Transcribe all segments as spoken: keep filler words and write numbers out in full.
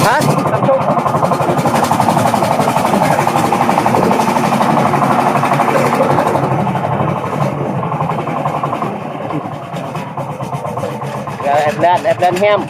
Hả? Rồi, ép lên, ép lên hem.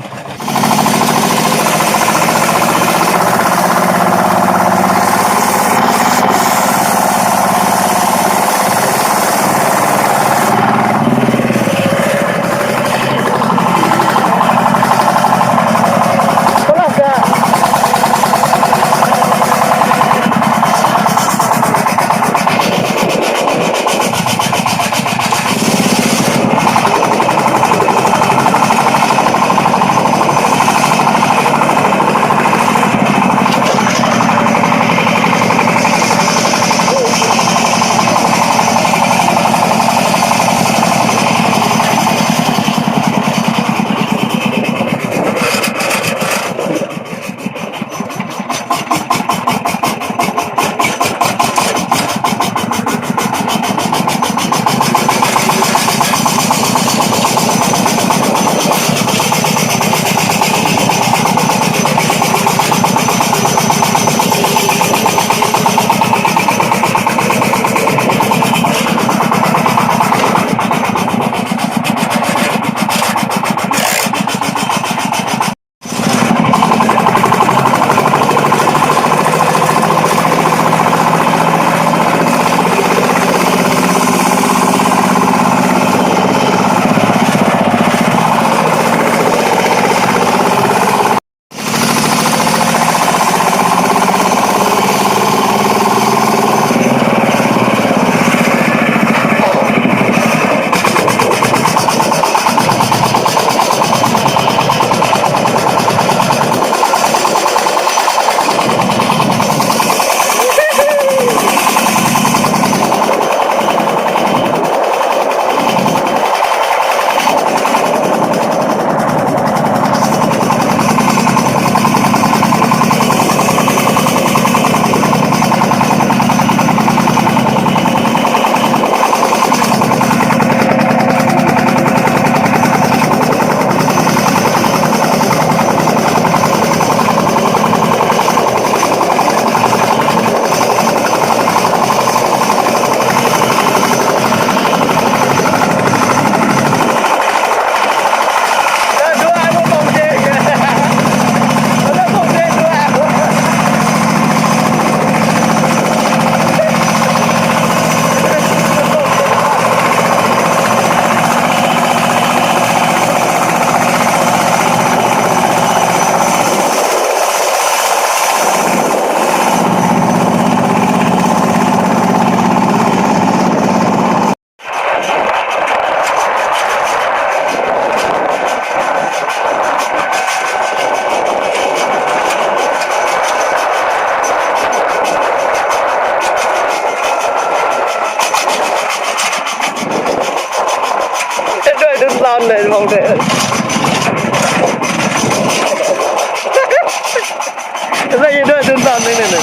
Đuổi đun lon này, vòng này. Ra gì đuổi đun lon này này này.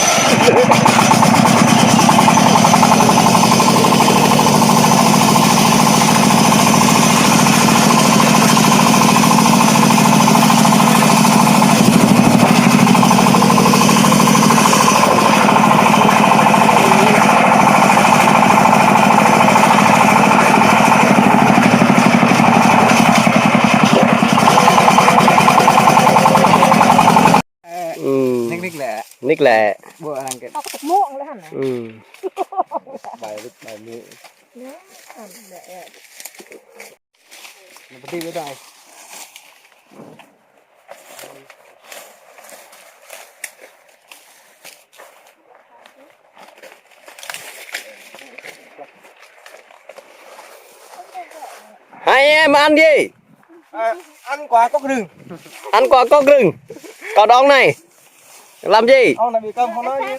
Ơ, nik nik lĕ. Nik lĕ. Ƀu arăng kĕ. Ƀu lĕ hăn. Bai wĭt bai mŭ. Nă, ăn lĕ. Nă, pơti wĭt bai. Hai em ăn gì? À, ăn quả cóc rừng. Ăn quả cóc rừng. Có đóng này. Làm gì? Ông này bị câm, không nói gì.